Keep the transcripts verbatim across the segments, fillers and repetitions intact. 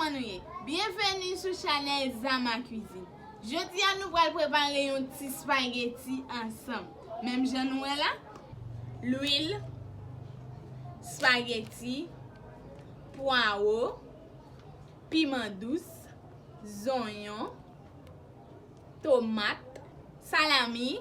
Kòman nou ye? Byenveni sou chanèl Zama Cuisine. Jodi a, nou pral prepare yon ti espageti ansanm. Menm jan nou wè la, lwil, espageti, pwawo, piman dous, zonyon, tomat, salami,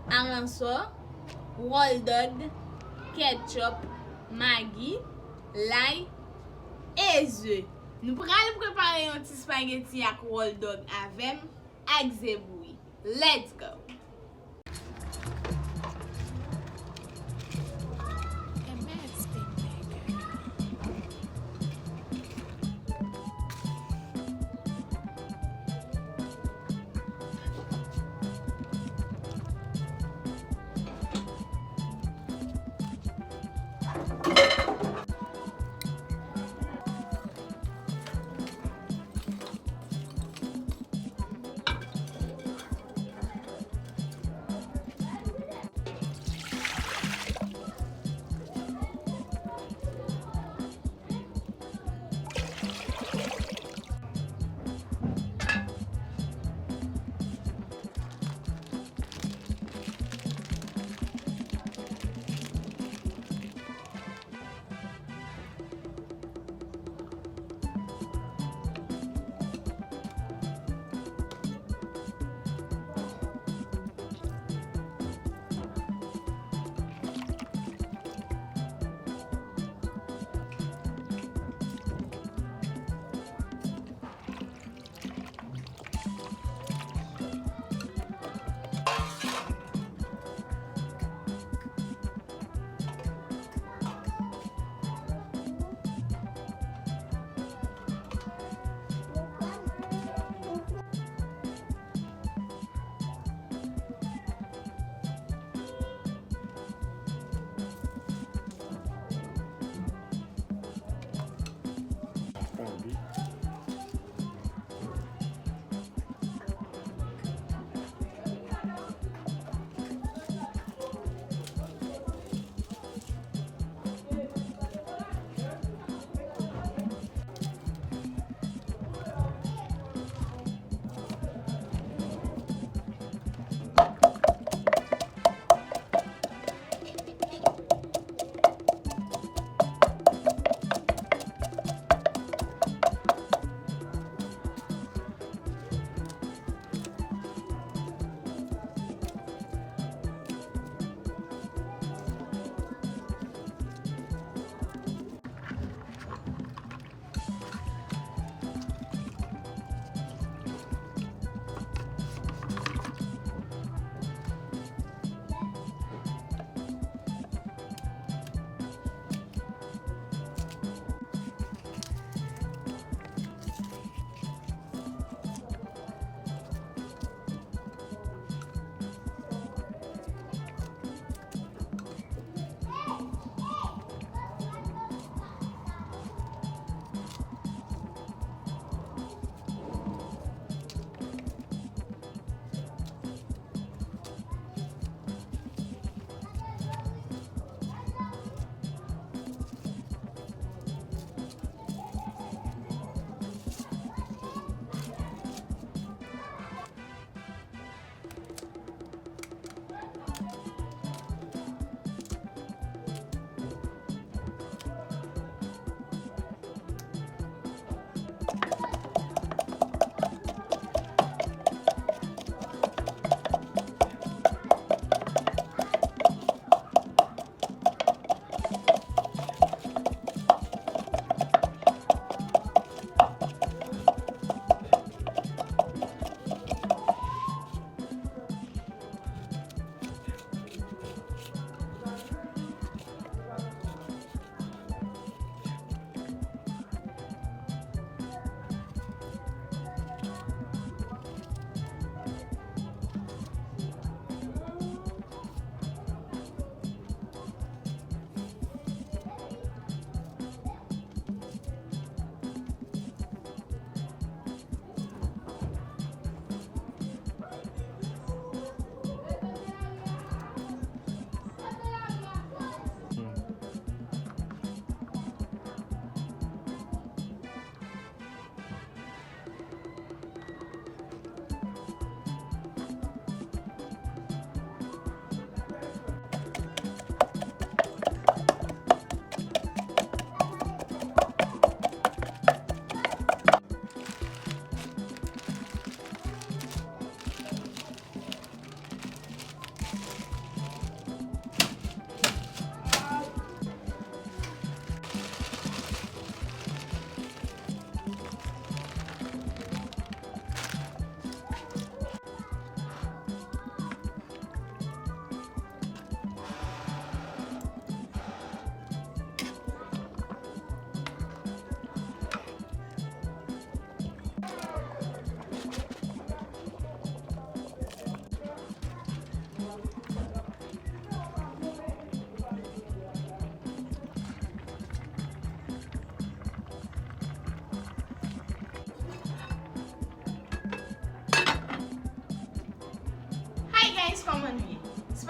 aransò, wòldòg, ketchup, magi, lay, e ze. Nou pral prepare yon ti espageti ak wòldòg avè m, ak ze bouyi. Let's go!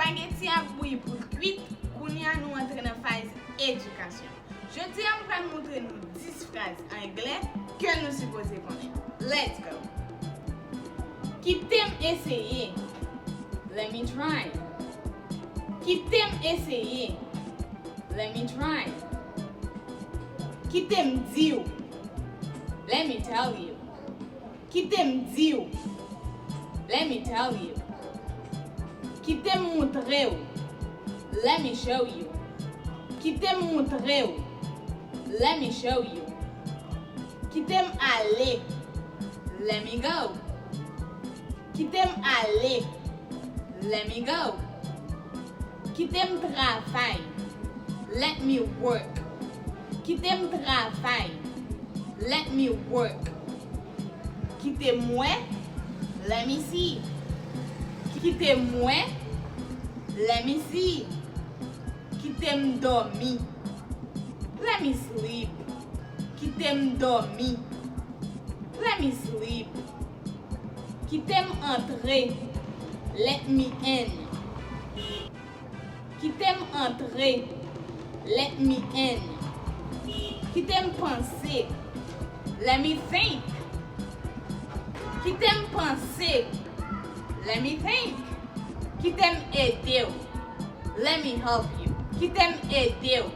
Espageti ap bouyi pou l kwit, kounye a nou antre nan faz edikasyon. Jodi a, m pral montre nou dis fraz anglè ke nou sipoze konnen. Let's go! Kite m eseye. Let me try. Kite m eseye. Let me try. Kite m di w. Let me tell you. Kite m di w. Let me tell you. Kite m montre w. Let me show you. Kite m montre w. Let me show you. Kite m ale. Let me go. Kite m ale. Let me go. Kite m travay. Let me work. Kite m travay. Let me work. Kite m wè. Let me see. Kite m wè. Let me see. Kite m dòmi. Let me sleep. Kite m dòmi. Let me sleep. Kite m antre. Let me in. Kite m antre. Let me in. Kite m panse. Let me think. Kite m panse. Let me think. Kite m ede w. Let me help you. Kite m ede w.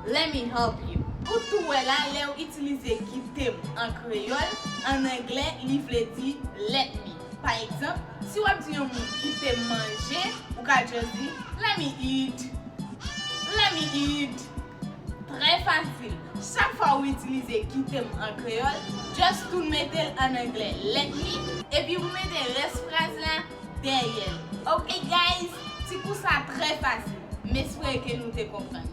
Let me help you. Ou tou wè la, lè w itilize kite m an kreyòl, an anglè, li vle di let me. Pa egzanp, si w ap di yon moun kite m manje, ou ka just di let me eat. Let me eat. Trè fasil. Chak fwa ou itilize kite m an kreyòl, just tourne mete l an anglè, let me, epi ou mete rès fraz la dèyè l. Ok guys, ti kou sa trè fasil. M espere ke nou te konprann.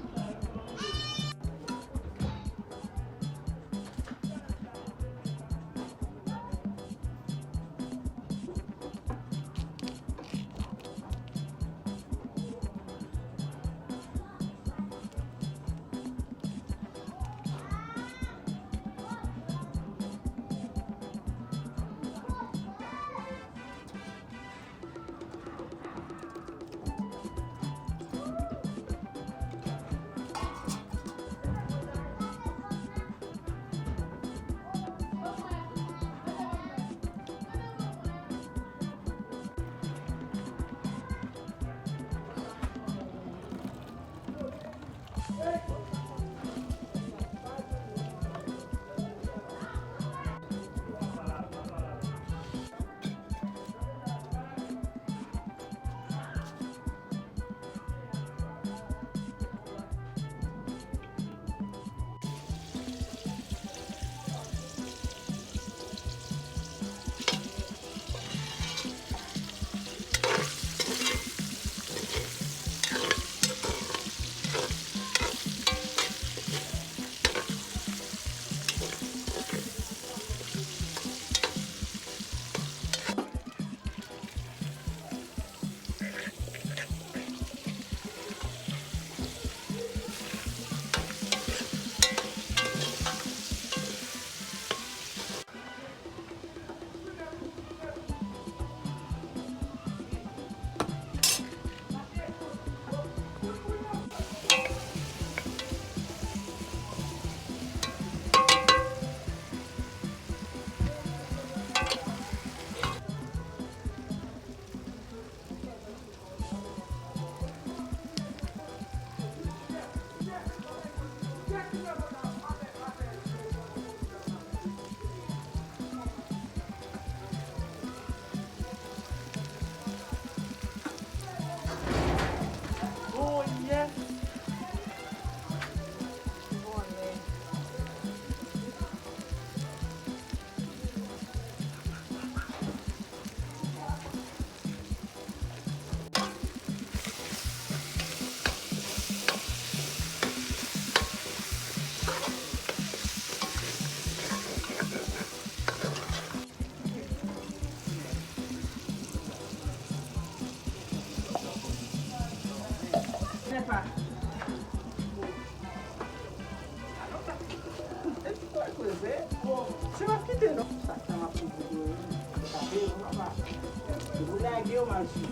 Oh, yes. Bon, se w ap kite non. Sa, sa m ap kite yo. Sa vle, non, papa. Ou lage yo mal sou.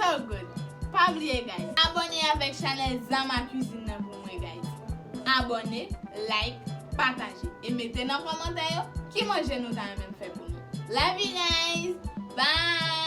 So good. Pa bliye, guys. Abòne avèk chanèl Zama Cuisine nan pou mwen, guys. Abòne, like, pataje. E mete nan kòmantè yo ki manje nou ta renmen fè pou nou. Love you, guys. Bye.